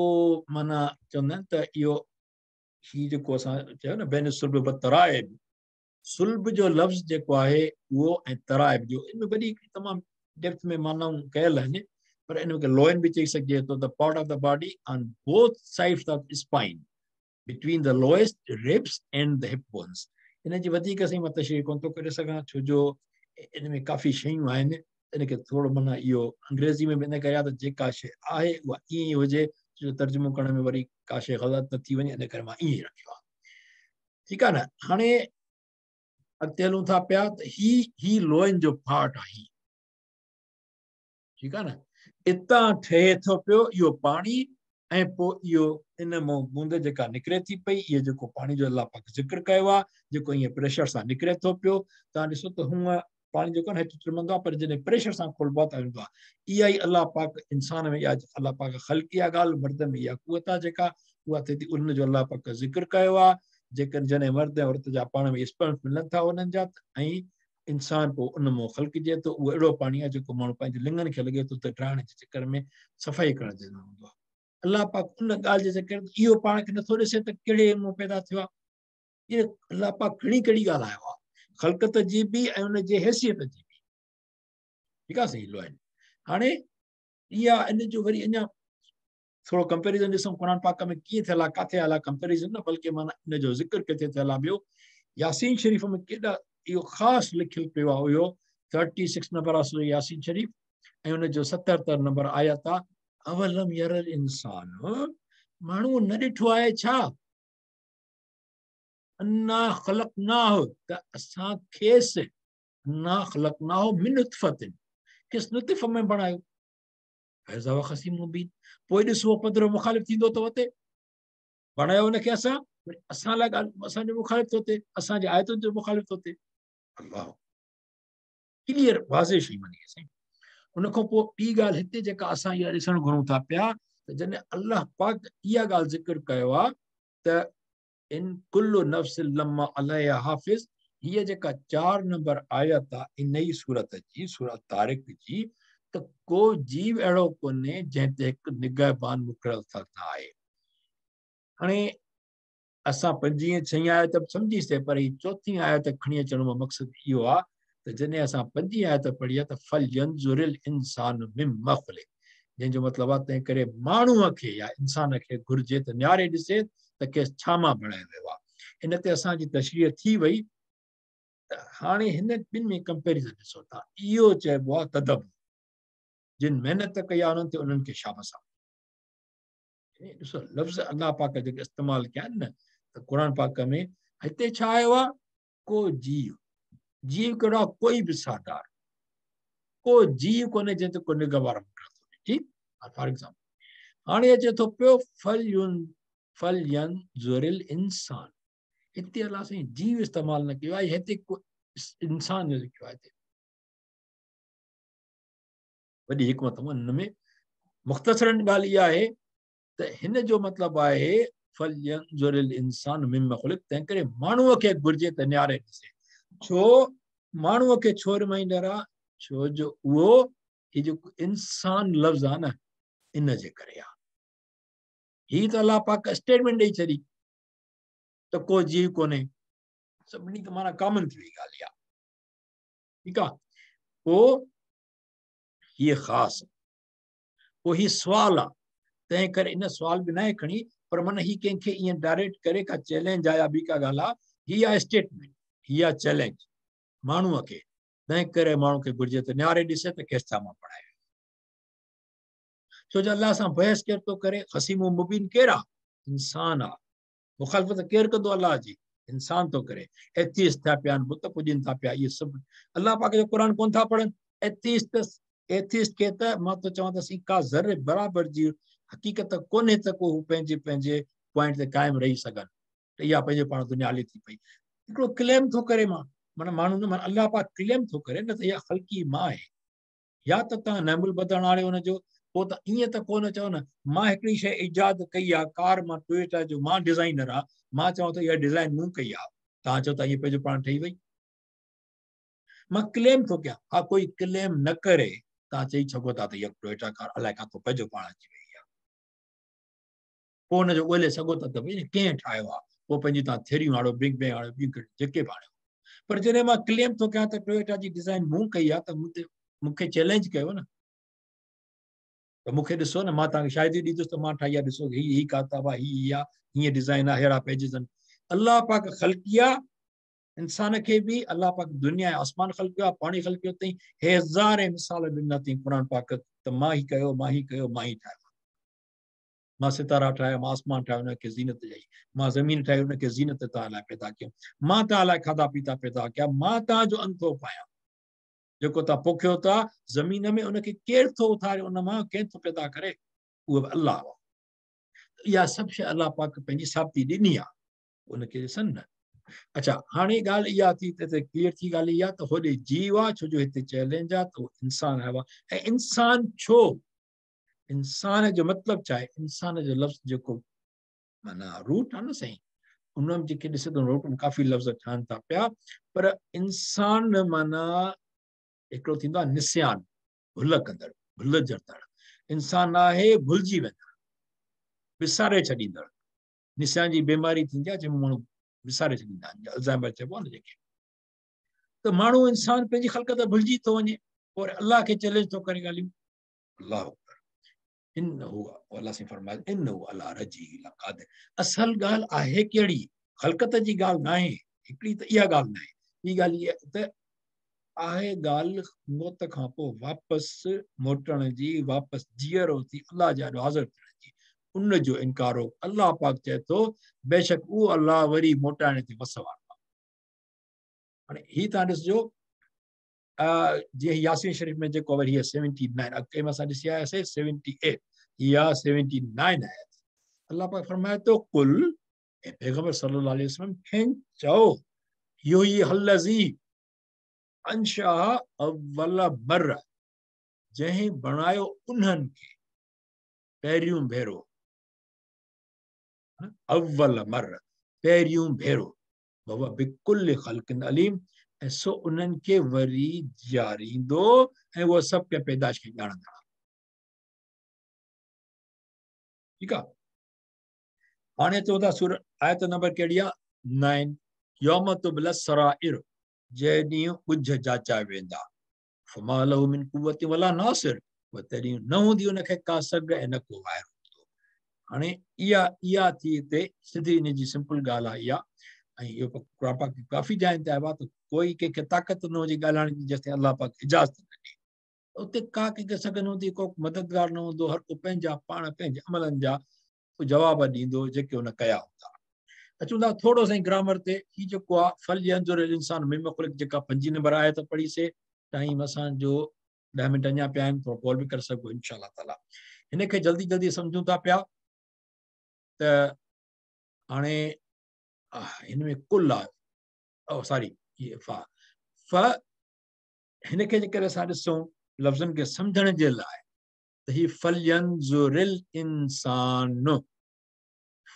माना चवंदा आहिनि त इहो ही जेको असां चयो न बैन सुल्ब व तराइब, सुल्ब जो लफ़्ज़ जेको आहे उहो ऐं तराइब जो, इन में वॾी तमामु डेप्थ में मानाऊं कयल आहिनि, पर इन खे लोइन बि चई सघिजे थो, the part of the body on both sides of spine between the lowest ribs and the hip bones. इन जी वधीक असां मां तशरीह कोन थो करे सघां, छो जो इन में काफ़ी शयूं आहिनि, इन खे थोरो माना इहो अंग्रेज़ी में बि इन करे आहे त जेका शइ आहे उहा ईअं ई हुजे, छो तर्जुमो करण में वरी का शइ ग़लति न थी वञे, इन करे मां ईअं ई रखियो आहे। ठीकु आहे न? हाणे अॻिते हलूं था पिया त ही ही लोइन जो पार्ट आहे, ठीकु आहे न? इतां ठहे थो पियो इहो पाणी ऐं पोइ इहो इन मां बूंद जेका निकिरे थी पई, इहो जेको पाणी जो अलाह पाक ज़िक्र कयो आहे, जेको ईअं प्रेशर सां निकिरे थो पियो। तव्हां ॾिसो त हूअं पाणी जेको हेठि टिमंदो आहे, पर जॾहिं प्रेशर सां खोलिबो आहे त वेंदो आहे। इहा ई अलाह पाक इंसान में इहा अलाह पाक ख़ल्की आहे ॻाल्हि, मर्द में इहा कुवत आहे जेका उहा थिए थी, उन जो अलाह पाक ज़िक्र कयो आहे। जेकर जॾहिं मर्द ऐं औरत जा पाण में स्पर्म मिलनि था उन्हनि जा, ऐं انسان पोइ उन मां ख़लकिजे थो। उहो अहिड़ो पाणी आहे जेको माण्हू पंहिंजे लिंगनि खे लॻे थो त ड्राइण जे चक्कर में सफ़ाई करण जे लाइ हूंदो आहे। अलाह पाक उन ॻाल्हि जे चक्कर में इहो पाण खे नथो ॾिसे त कहिड़े मां पैदा थियो आहे। इहो अलाह पाक घणी कहिड़ी ॻाल्हि आयो आहे, ख़लकत जी बि ऐं उनजे हैसियत जी बि। ठीकु आहे सही लो आहिनि। हाणे इहा इन जो वरी अञा थोरो कंपेरिज़न ॾिसूं क़ुर पाक में कीअं थियल आहे, किथे आयल आहे कंपेरिज़न न, बल्कि माना इन जो ज़िक्र किथे थियल आहे। ॿियो यासीन शरीफ़ में केॾा इहो ख़ासि लिखियल पियो आहे, उहो 36 नंबर आहे यासीन शरीफ़ ऐं उनजो 77 नंबर आयत आहे। अवलम यरल इंसान, माण्हू न ॾिठो आहे छा, अन्ना ख़लक़नाहु, त असां खेसि, अन्ना ख़लक़नाहु मिन नुतफ़तिन, खेसि नुतफ़ में बणायो, फैज़ा व ख़सीम मुबीन। पोइ ॾिसो पधरो मुखालिफ़ थींदो थो वते, बणायो हुनखे असां, असां लाइ ॻाल्हि असांजो मुखालिफ़ थो थिए, असांजे आयतुनि जो मुखालिफ़ थो थिए। अलाह क्लियर वाज़े शइ मनी साईं। उनखां पोइ ॿी ॻाल्हि हिते जेका असां इहा ॾिसणु घुरूं था पिया त जॾहिं अलाह पाक इहा ॻाल्हि ज़िक्र कयो आहे त इन कुल्लु नफ़्स लम्मा अलैहा हाफ़िज़, हीअ जेका 4 नंबर आयत आहे इन ई सूरत जी, सूरत तारिक जी, त को जीव अहिड़ो कोन्हे जंहिं ते हिकु निगहबान मुक़ररु थियल न आहे। हाणे असां 5 6 आयत बि सम्झीसीं, पर हीअ चौथी आयत खणी अचण जो मक़सदु इहो आहे त जॾहिं असां 5 आयत पढ़ी आहे त फलयंज़ुरिल इंसान मिम्मा ख़ुलिक़, जंहिंजो मतिलबु आहे तंहिं करे माण्हूअ खे या इंसान खे घुरिजे त निहारे ॾिसे त खेसि छा मां बणायो वियो आहे। इन ते असांजी तशरीह थी वई। त हाणे हिन ॿिनि में कंपेरिज़न ॾिसो था, इहो चइबो आहे तदब, जिन महिनत कई आहे उन्हनि ते उन्हनि खे शाबाश आहे। ॾिसो लफ़्ज़ अलाह पाक जेके इस्तेमालु कया आहिनि न त क़ुर पाक में हिते छा आयो आहे, को जीव, जीव कहिड़ो आहे, कोई बि सादार, को जीव कोन्हे जंहिं ते को निगहबान मुक़ररु थो थिए। ठीकु, फॉर एग्ज़ाम्पल हाणे अचे थो पियो फलयंज़ुरिल इंसान, हिते अलाह साईं जीव इस्तेमालु न कयो आहे, हिते को इंसान जो लिखियो आहे। हिते वॾी हिकमत हुन में। मुख़्तसरन ॻाल्हि इहा आहे त हिन जो मतिलबु आहे फलयंज़ुरिल इंसान मिम्मा ख़ुलिक़, तंहिं करे माण्हूअ खे घुरिजे त निहारे ॾिसे। छो माण्हूअ खे छो रिमाइंडर आहे, छो जो उहो हीउ जेको इंसान लफ़्ज़ आहे न इन जे करे आहे। हीअ त अलाह पाक स्टेटमेंट ॾेई छॾी त को जीव कोन्हे, सभिनी त माना कॉमन थी वई ॻाल्हि इहा। ठीकु आहे, पोइ हीअ ख़ासि, पोइ हीउ सुवाल आहे, तंहिं करे इन सुवाल बि न आहे खणी, पर माना हीअ कंहिंखे ईअं डायरेक्ट करे का चैलेंज आहे या ॿी का ॻाल्हि आहे, हीअ आहे स्टेटमेंट, हीअ आहे चैलेंज माण्हूअ खे, तंहिं करे माण्हू खे घुरिजे त निहारे ॾिसे त खेसि छा मां पढ़ायो। छो जो अलाह सां बहस केरु थो करे, ख़सीम मुबीन केरु आहे, इंसान आहे। मुखालफ़त केरु कंदो अलाह जी, इंसान थो करे। एथिस्ट थिया पिया आहिनि, बुत पुॼनि था पिया, इहे सभु अलाह पाक जो क़ुर कोन था पढ़नि। एथिस्ट एथिस्ट खे त मां थो चवां त का ज़रे बराबरि जी हक़ीक़त कोन्हे त को हू पंहिंजे पंहिंजे पॉइंट ते क़ाइमु रही सघनि, त इहा पंहिंजे पाण दुनिया हले थी पई। हिकिड़ो क्लेम थो करे मां, माना माण्हू न, माना अलाह पाक क्लेम थो करे न त इहा ख़लकी मां आहे, या त तव्हां नैमुल बदल आणे हुनजो, पोइ त ईअं त कोन चओ न मां हिकिड़ी शइ ईजाद कई आहे, कार मां टोयोटा जो मां डिज़ाइनर आहे, मां चवां थो इहा डिज़ाइन मूं कई आहे, तव्हां चओ था ईअं पंहिंजो पाण ठही वई, मां क्लेम थो कयां। हा, कोई क्लेम न करे तव्हां चई सघो था त इहा टोयोटा कार अलाए किथां पंहिंजो पाण अची वई आहे, पोइ हुनजो ॻोल्हे सघो था त भई कंहिं ठाहियो आहे, पोइ पंहिंजी तव्हां थियरियूं आणो, बिग बैंग आणो, ॿियूं जेके बि आणियो। पर जॾहिं मां क्लेम थो कयां त टोयोटा जी डिज़ाइन मूं कई आहे, त मूं ते मूंखे चैलेंज कयो न, त मूंखे ॾिसो न, मां तव्हांखे शाहिदी ॾींदुसि त मां ठाही आहे, ॾिसो हीअ हीअ किताब आहे, हीअ हीअ आहे, हीअं डिज़ाइन आहे, अहिड़ा पेजेस आहिनि। अलाह पाक ख़लकी आहे इंसान खे बि, अलाह पाक दुनिया ऐं आसमान ख़लकियो आहे, पाणी ख़लकियो अथई, हज़ारे मिसाल ॾिना अथई क़ुर पाक त मां ई कयो, मां ई कयो, मां ई ठाहियो, मां सितारा ठाहिया, मां आसमान ठाहियो हुनखे ज़ीनत ॾियई, मां ज़मीन ठाही हुनखे ज़ीनत तव्हां लाइ पैदा कयो, मां तव्हां लाइ खाधा पीता पैदा कया, मां तव्हांजो अन थो पायां, जेको तव्हां पोखियो था ज़मीन में उनखे केरु थो उथारे, उन मां कंहिं थो पैदा करे, उहो बि अलाह आहे। इहा सभु शइ अलाह पाक पंहिंजी साबिती ॾिनी आहे, उनखे ॾिसनि न। अच्छा, हाणे ॻाल्हि इहा थी त क्लियर थी ॻाल्हि इहा त होॾे जीव आहे, छो जो हिते चैलेंज आहे त उहो इंसान आयो आहे। ऐं इंसान छो, इंसान जो मतिलबु छा आहे, इंसान जो लफ़्ज़ जेको माना रूट आहे न साईं, उन जेके ॾिसे थो रोट काफ़ी लफ़्ज़ ठहनि था पिया, पर इंसान माना हिकिड़ो थींदो आहे निसियान, भुल कंदड़, भुलिजंदड़। इंसान आहे भुलिजी वेंदड़, विसारे छॾींदड़। निसियान जी बीमारी थींदी आहे जंहिंमें माण्हू विसारे छॾींदा आहिनि, अल्ज़ाइमर चइबो आहे न जेके। त माण्हू इंसान पंहिंजी ख़लक़त भुलिजी थो वञे, पोइ अल्लाह खे चैलेंज थो करे ॻाल्हियूं। अल्लाह अकबर। इन्नहु, अल्लाह साईं फरमाए इन्नहु अला रजी लक़ादिर। असल ॻाल्हि आहे कहिड़ी? ख़लक़त जी ॻाल्हि न आहे, हिकिड़ी त इहा ॻाल्हि न आहे, ॿी ॻाल्हि इहा त आहे ॻाल्हि मौत खां पोइ वापसि मोटण जी, वापसि जीअरो थी अल्लाह जे आॾो हाज़िर थियण जी, उन जो इनकार हो। अल्लाह पाक चए थो बेशक उहो अल्लाह वरी मोटाइण ते वस वारो आहे। हाणे हीअ तव्हां ॾिसजो, जीअं यासीन शरीफ़ में जेको वरी हीअ 79, अॻिते में असां ॾिसी आयासीं 78, हीअ 79 आहे। अल्लाह पाक फरमाए थो कुल, ऐं पैगंबर सल्लल्लाहु अलैहि वसल्लम खेनि चओ, इहो ई हल्लज़ी अंशा अव्वल मर्र, जंहिं बणायो उन्हनि खे पहिरियों भेरो, अव्वल मर्र पहिरियों भेरो, वहुव बिकुल ख़ल्क़िन अलीम, ऐं सो उन्हनि खे वरी जीआरींदो ऐं उहो सभु कंहिं पैदाइश खे ॼाणंदड़। ठीकु आहे। हाणे चऊं था सूर आयत नंबर कहिड़ी आहे? 9। यौम तुबला सराइर, जंहिं ॾींहुं ॻुझ जाचा वेंदा। फमा लहू मिन कुव्वत वला नासिर, पोइ तॾहिं न हूंदी हुनखे का सघ ऐं न को वाइर हूंदो। हाणे इहा इहा थी हिते सिधी इन जी सिंपल ॻाल्हि आहे इहा। ऐं इहो क़ुरान पाक काफ़ी जाइनि ते आयो आहे त कोई कंहिंखे ताक़त न हुजे ॻाल्हाइण जी जेसिताईं अल्लाह पाक इजाज़त न ॾिए। उते का कंहिंखे सघ न हूंदी, को मददगार न हूंदो, हर को पंहिंजा पाण पंहिंजे अमलनि जा जवाब ॾींदो जेके हुन कया हूंदा। अचूं था थोरो साईं ग्रामर ते। हीअ जेको आहे फल इंसान मिम ख़ुलिक, जेका 5 नंबर आयत पढ़ीसीं, टाइम असांजो 10 मिंट अञा पिया आहिनि, थोरो कॉल बि करे सघो इंशा ताला। हिनखे जल्दी जल्दी सम्झूं था पिया त हाणे हिन में कुल आहे, सॉरी हीअ फ़ा फ़, हिनखे जेकॾहिं असां ॾिसूं लफ़्ज़नि खे सम्झण जे लाइ त हीअ फलयंज़ुरिल इंसान,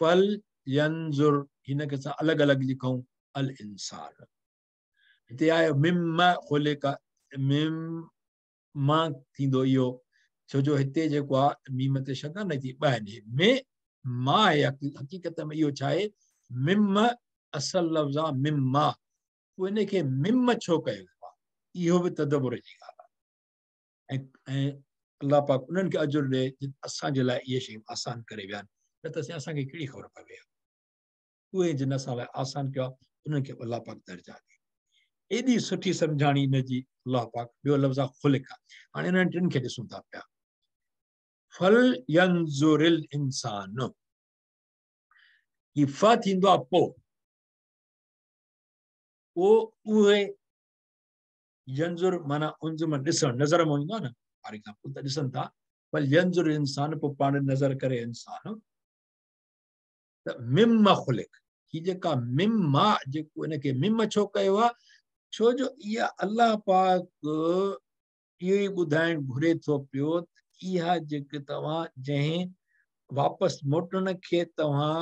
फल यंज़ुर, हिनखे असां अलॻि अलॻि लिखूं अल इंसान। हिते आहे मिम ख़ुलिक, मिम मां थींदो इहो, छो जो हिते जेको आहे मीम ते शद न थी, ॿ आहिनि, में मां आहे। हक़ीक़त में इहो छा आहे? मिम असल लफ़्ज़ आहे मिम्मा, पोइ इनखे मिम छो कयो वियो आहे? इहो बि तदबुर जी ॻाल्हि आहे। ऐं अल्लाह पाक उन्हनि खे अजुर ॾिए जिन असांजे लाइ इहे शयूं आसान करे विया आहिनि, न त असांखे कहिड़ी ख़बर पवे। उहे जिन असां लाइ आसान कयो आहे उन्हनि खे अल्लाह पाक दर्जा ॾिए। एॾी सुठी सम्झाणी हिन जी अल्लाह पाक। ॿियो लफ़्ज़ आहे ख़ुलिक। हाणे इन्हनि टिनि खे ॾिसूं था पिया। फल यंज़ुरिल इंसान, हीअ फ थींदो आहे पोइ, पोइ उहे यंज़ुर माना उंज़ मां ॾिसणु, नज़र मां ईंदो आहे न, फॉर एग्ज़ाम्पल त ॾिसनि था फल यंज़ुर इंसान, पोइ पाण नज़र करे इंसान। त मिम ख़ुलिक, हीअ जेका मिम मां जेको हिनखे मिम छो कयो आहे? छो जो इहा अल्लाह पाक इहो ई ॿुधाइणु घुरे थो पियो त इहा जेके तव्हां जंहिं वापसि मोटण खे तव्हां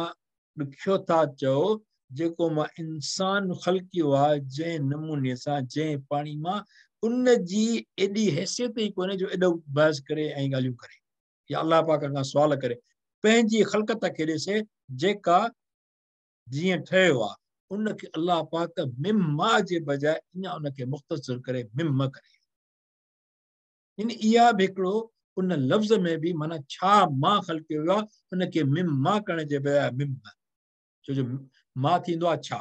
ॾुखियो था चओ, जेको मां इंसान ख़लकियो आहे जंहिं नमूने सां, जंहिं पाणी मां, उन जी एॾी हैसियत ई कोन्हे जो एॾो बहस करे ऐं ॻाल्हियूं करे या अल्लाह पाक खां सुवाल करे। पंहिंजी ख़लक़त खे ॾिसे जेका जीअं ठहियो आहे, उनखे अल्लाह पाक मिम जे बजाए अञा उनखे मुख़्तसिर करे मिम करे। यानी इहा बि हिकिड़ो उन लफ़्ज़ में बि माना छा मां ख़लकियो वियो आहे, उनखे मिम मां करण जे बजाए मिम, छो जो मां थींदो आहे छा,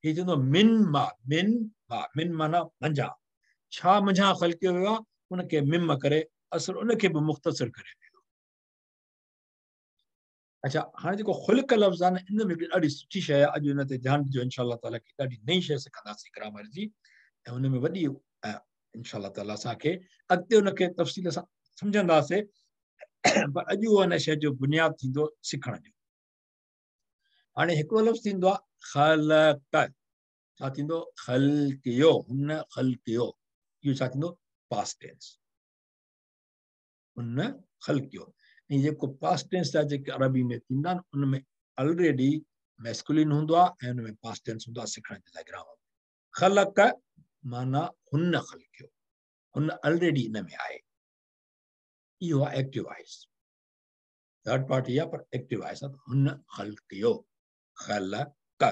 हीअ थींदो मिन मां, मिन मां, मिन माना मंझां, छा मंझां ख़लकियो वियो आहे उनखे मिम करे असुल उनखे बि मुख़्तसिर करे वियो। अच्छा, हाणे जेको ख़ुलिक लफ़्ज़ आहे न, इन में ॾाढी सुठी शइ आहे, अॼु हिन ते ध्यानु ॾिजो इंशा ताला खे ॾाढी नई शइ सिखंदासीं ग्रामर जी, ऐं हुन में वॾी इंशा ताला असांखे अॻिते हुनखे तफ़सील सां सम्झंदासीं, पर अॼु उहो हिन शइ जो बुनियादु थींदो सिखण जो। हाणे हिकिड़ो लफ़्ज़ थींदो आहे ख़लक, छा थींदो? ख़लकियो, हुन ख़लकियो, इहो छा थींदो? पास्ट टेंस, हुन ख़लकियो। ऐं जेको पास्ट टेंस जा जेके अरबी में थींदा आहिनि उन में ऑलरेडी मैस्कुलिन हूंदो आहे ऐं हुन में पास्ट टेंस हूंदो आहे सिखण जे लाइ ग्रामर। ख़लक माना हुन ख़लकियो, हुन ऑलरेडी इन में आहे। इहो आहे एक्टिव वॉइस, थर्ड पार्टी आहे पर एक्टिव वॉइस आहे। हुन ख़लकियो, ख़लक,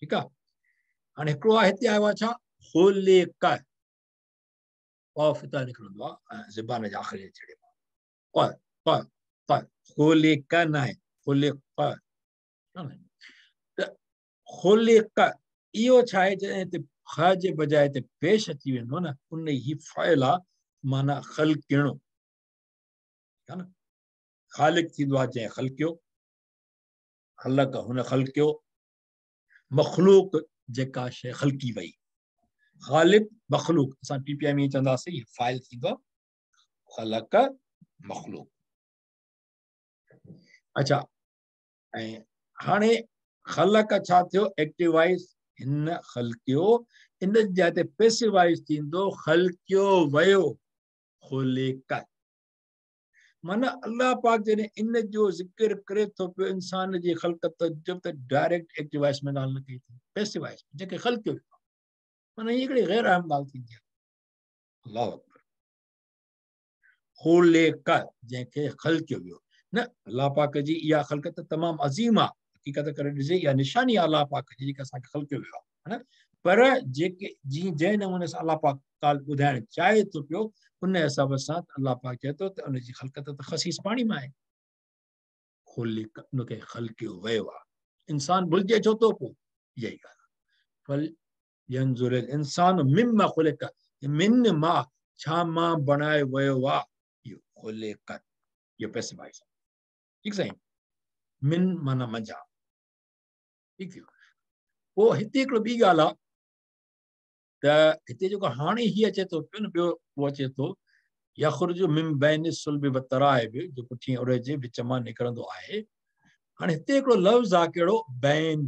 ठीकु आहे। हाणे हिकिड़ो आहे हिते आयो आहे छा, ख़ुलिक, क़ाफ़ हितां निकिरंदो आहे ज़बान जे आख़िरी छेड़े मां, क़ क़ क़, ख़ुलिक न आहे, ख़ुलिक। त ख़ुलिक इहो छा आहे, जॾहिं हिते ख जे बजाए ते पेश अची वेंदो न, उन ही फ़ाइल आहे माना ख़लकिणो, ठीकु आहे न। ख़ालिक थींदो आहे जंहिं ख़लकियो, ख़लक हुन ख़लकियो, मख़लूक जेका शइ ख़लकी वई, ख़ालिक मख़लूक, असां टी पी I में चवंदासीं फ़ाइल थींदो ख़लक मख़लूक। अच्छा, ऐं हाणे ख़लक छा थियो, एक्टिव वॉइस, हिन ख़लकियो, इन जाइ ते पैसिव वॉइस थींदो ख़लकियो वयो, ख़ुलिक। माना अल्लाह पाक जॾहिं इन जो ज़िक्र करे थो पियो इंसान जी ख़लकत जो, त डायरेक्ट एक्टिव वॉइस में ॻाल्हि न कई अथई, पैसिव वॉइस जेके ख़लकियो वियो, माना हीअ हिकिड़ी ग़ैर अहम ॻाल्हि थींदी आहे। अल्लाह अकबर। ख़ुलिक जंहिंखे ख़लकियो वियो न, अल्लाह पाक जी इहा ख़लकत तमामु अज़ीम आहे, हक़ीक़त करे ॾिसजे इहा निशानी आहे अल्लाह पाक जी जेका असांखे ख़लकियो वियो आहे, न। पर जेके जीअं जंहिं नमूने सां अल्लाह पाक ॻाल्हि ॿुधाइणु चाहे थो पियो, उन हिसाब सां अल्लाह पाक चए थो त उनजी ख़लकत त ख़सीस पाणी मां आहे। ख़ुलिक उनखे ख़लकियो वियो आहे। इंसान भुलिजे छो थो पोइ, इहा ई ॻाल्हि आहे। फल यंजुर इंसान मिम्मा ख़ुलिक, मिन मां छा मां बणायो वियो आहे, इहो ख़ुलिक, इहो पैसे भाई साहिब, ठीकु साईं। मिन माना मंझा, ठीकु थियो। पोइ हिते हिकिड़ो ॿी ॻाल्हि आहे त हिते जेको हाणे हीअ अचे थो पियो न, ॿियो उहो अचे थो यख़रुजु मिन बैन सुल्ब व तराइब, जो पुठी उर जे विच मां निकिरंदो आहे। हाणे हिते हिकिड़ो लफ़्ज़ आहे कहिड़ो, बैन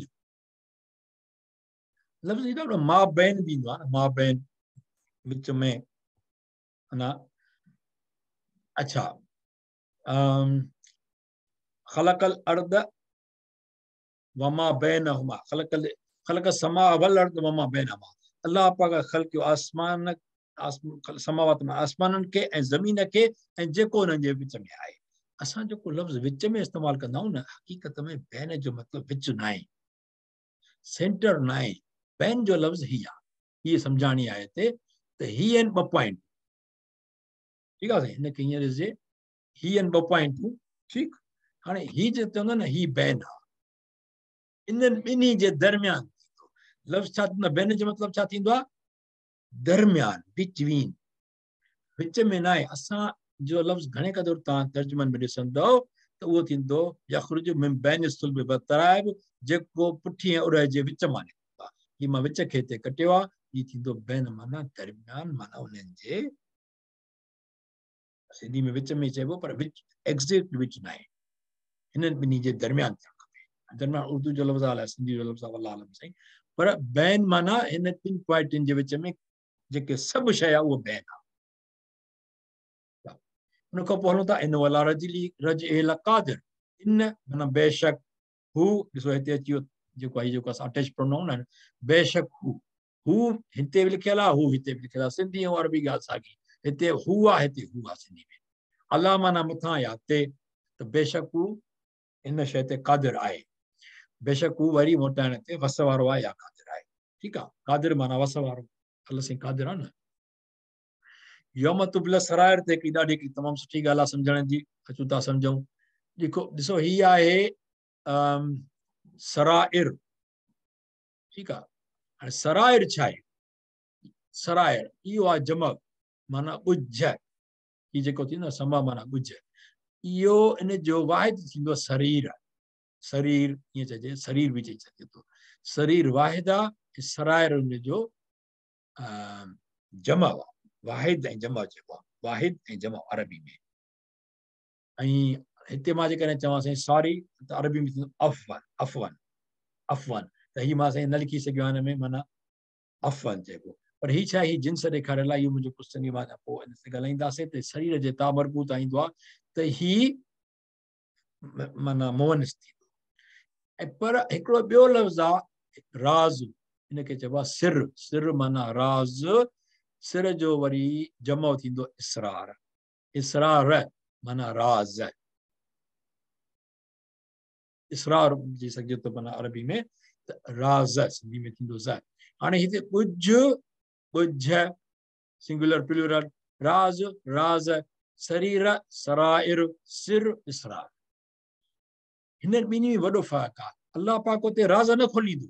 लफ़्ज़ ईंदो आहे, मां बैन बि ईंदो आहे न, मां बैन विच में न। अच्छा, ख़लक़ल अर्द वमा बैनहुमा, ख़लक़ल ख़लक़ समा वल अर्द वमा बैनहुमा, अल्लाह पाक ख़लकियो आसमान, समावात में आसमाननि खे ऐं ज़मीन खे ऐं जेको हुननि जे विच में आहे। असां जेको लफ़्ज़ विच में इस्तेमालु कंदा आहियूं न, हक़ीक़त में बैन जो मतिलबु विच न आहे, सेंटर न आहे। बैन जो लफ़्ज़ हीअ आहे, हीअ सम्झाणी आहे हिते त हीअ आहिनि ॿ पॉइंट, ठीकु आहे साईं। हिनखे हीअं ॾिसजे, हीअ आहिनि ॿ पॉइंटूं, ठीकु। हाणे हीअ जेको चवंदो न, हीअ बैन आहे, इन्हनि ॿिन्ही जे दरमियान थींदो। लफ़्ज़ छा थींदो आहे, बैन जो मतिलबु छा थींदो आहे, दरमियान, बिटवीन, विच में न आहे। असां जो लफ़्ज़ घणे क़दुरु तव्हां तर्जुमनि में ॾिसंदव त उहो थींदो यख़रुज मिन बैन सुल्ब व तराइब, जेको पुठी ऐं उर जे विच मां निकिरंदो आहे। हीअ मां विच खे हिते कटियो आहे, हीअ थींदो बैन माना दरमियान, माना उन्हनि जे सिंधी में विच में चइबो पर विच एग्ज़ैक्ट विच न आहे, हिननि ॿिन्ही जे दरमियान थियणु खपे। दरमियान उर्दू जो लफ़्ज़ आहे, सिंधी जो लफ़्ज़ आहे, अल्लाह आलम साईं, पर बैन माना हिन ॿिनि पॉइंटनि जे विच में जेके सभु शइ आहे उहो बैन आहे। उनखां पोइ हलूं था इन वाला रजली रज लक़ादिर, इन माना बेशक, हू ॾिसो हिते अची वियो जेको आहे, जेको असां अटैच प्रोनाउन आहे, बेशक हू, हू हिते बि लिखियलु आहे, हू हिते बि लिखियलु आहे, सिंधी ऐं अरबी ॻाल्हि साॻी, हिते हू आहे, हिते हू आहे सिंधी में। अलाह माना मथां या ते, त बेशक हू इन शइ ते क़ादिर आहे, बेशक हू वरी मोटाइण ते वस वारो आहे या क़ादिर आहे, ठीकु आहे। क़ादिर माना वस वारो, अलाह साईं क़ादिर आहे न। यौम तुबला सराइर ते हिकिड़ी ॾाढी हिकिड़ी तमामु सुठी ॻाल्हि आहे सम्झण जी, अचूं था सम्झूं। जेको ॾिसो हीअ आहे सराइर, ठीकु आहे। हाणे सराइर छा आहे, सराइर इहो आहे जमा माना ॻुझ, हीअ जेको थींदो आहे समा माना ॻुझ, इहो इन जो वाहिद थींदो शरीर, शरीर ईअं चइजे, शरीर बि चई सघिजे थो, शरीर वाहिद आहे, सराइर उनजो जमा आहे, वाहिद ऐं जमा चइबो आहे, वाहिद ऐं जमा अरबी में। ऐं हिते मां जेकॾहिं चवां साईं सॉरी त अरबी में थींदो अफवन, अफवन, अफवन, त हीअ मां साईं न लिखी सघियो आहियाँ हिन में, माना अफवन चइबो। पर हीअ छा, हीअ जिन्स ॾेखारियल आहे, इहो मुंहिंजो क्वेश्चन, इहो मां पोइ हिन ते ॻाल्हाईंदासीं। त शरीर जे ता मरबूत ईंदो आहे त हीअ माना मुअन्निस थींदो। ऐं पर हिकिड़ो ॿियो लफ़्ज़ आहे राज़, इनखे चइबो आहे सिर। सिर माना राज़, सिर जो वरी जमो थींदो इसरार। इसरार माना राज़, इसरार चई सघिजे थो माना अरबी में, त राज़ सिंधी में थींदो ज़। हाणे हिते ॻुझ, ॻुझ सिंगुलर प्लूरल, राज़ राज़, शरीर सराइर, सिर इसरार। हिन ॿिन्ही में वॾो फ़र्क़ु आहे। अलाह पाक उते राज़ न खोलींदो,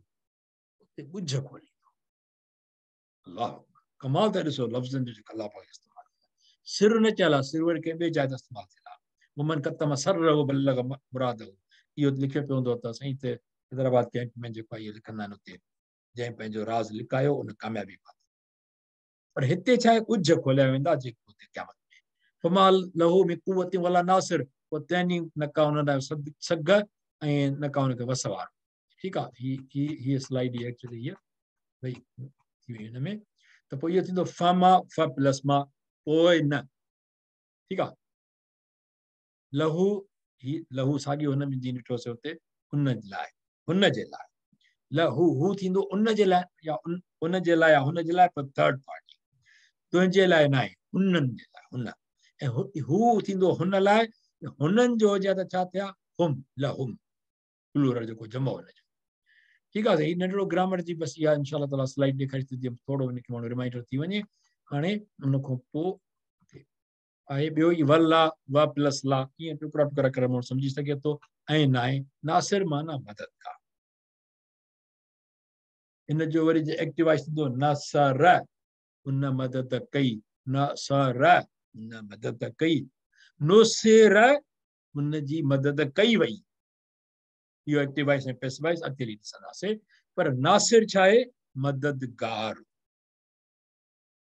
उते ॻुझ खोलींदो। अलाह कमाल त ॾिसो लफ़्ज़नि जो जेको अलाह पाक इस्तेमालु कयो। सिर न चयल आहे, सिर वरी कंहिं ॿिए जाइ ते इस्तेमालु थियल आहे। वमन कतम सर्रहु बलग मुरादहु, इहो लिखियो पियो हूंदो त साईं हिते हैदराबाद कैंप में जेको आहे इहो लिखंदा आहिनि, उते जंहिं पंहिंजो राज़ लिकायो उन कामयाबी पाती। पर हिते छा आहे, ॻुझ खोलिया वेंदा जेको उते क़यामत में। फमा लहू मिन कुव्वतिन वला नासिर, पोइ तंहिं न का हुन लाइ सघ ऐं न का हुनखे वस वारो। ठीकु आहे, ही ही हीअ स्लाइड एक्चुअली हीअ भई थी वई हिन में। त पोइ इहो थींदो फमा, फ प्लस मा, पोइ न। ठीकु आहे, लहू, ही लहू साॻियो हुन में जीअं ॾिठोसीं हुते, हुन लाइ, हुन जे लाइ लहू, हू थींदो उन जे लाइ या उन जे लाइ या हुन जे लाइ, पर थर्ड पार्टी, तुंहिंजे लाइ न आहे, हुननि जे लाइ, हुन। ऐं हू थींदो हुन लाइ, हुननि जो हुजे त छा थिया, हुम, लहुम, प्लूरल जेको जमो हुनजो। ठीकु आहे, हीउ नंढड़ो ग्रामर जी बसि इहा इंशा ताला स्लाइड ॾेखारी थी, जीअं थोरो हुनखे माण्हू रिमाइंडर थी वञे। हाणे उनखां पोइ आहे ॿियो ई वला, व प्लस ला, ईअं टुकड़ा टुकड़ा करे माण्हू सम्झी सघे थो। ऐं न आहे नासिर माना मददगार। इन जो वरी जे एक्टिव वॉइस थींदो नसर, उन मदद कई, नसर उन मदद कई, नुसिर उन जी मदद कई वई। इहो एक्टिव वॉइस ऐं पैसिव वॉइस अॻिते हली ॾिसंदासीं। पर नासिर छा आहे, मददगार।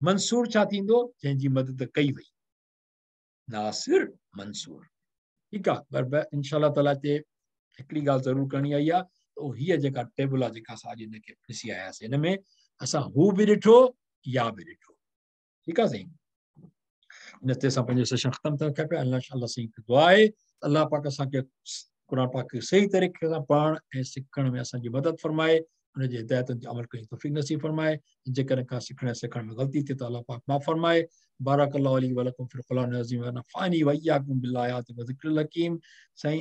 मंसूर छा थींदो, जंहिंजी मदद कई वई, नासिर मंसूर। ठीकु आहे, पर इंशा ताला ते हिकिड़ी ॻाल्हि ज़रूरु करणी आई आहे, त हीअ जेका टेबल आहे जेका असां अॼु हिनखे ॾिसी आयासीं, हिन में असां हू बि ॾिठो, या बि ॾिठो। ठीकु आहे साईं, इन ते असां पंहिंजो सेशन ख़तमु था कयूं पिया। अलाह साईं दुआ आहे अलाह पाक असांखे क़ुरान पाक खे सही तरीक़े सां पढ़ण ऐं सिखण में असांजी मदद फरमाए, हुनजी हिदायतुनि ते अमल करण जी तौफ़ीक़ नसीब फरमाए। जेकॾहिं का सिखण ऐं सेखारण में ग़लती थिए त अलाह पाक माफ़ फरमाए। बारक अल्लाहु ली व लकुम फिल क़ुरान अज़ीम व नफ़अनी व इय्याकुम बिल आयाति व ज़िक्रिल हकीम। साईं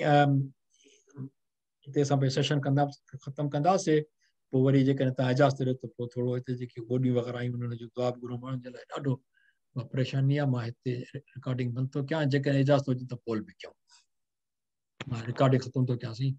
हिते असां पंहिंजो सेशन कंदा ख़तमु कंदासीं, पोइ वरी जेकॾहिं तव्हां इजाज़त ॾियो त पोइ थोरो हिते जेकी गोॾियूं वग़ैरह आहिनि उन्हनि जो दुआ बि घुरूं, माण्हुनि जे लाइ ॾाढो परेशानी आहे। मां हिते रिकॉर्डिंग बंदि थो कयां, जेकॾहिं इजाज़त हुजे त पोल बि कयूं। मां रिकॉर्डिंग ख़तमु थो कयां साईं।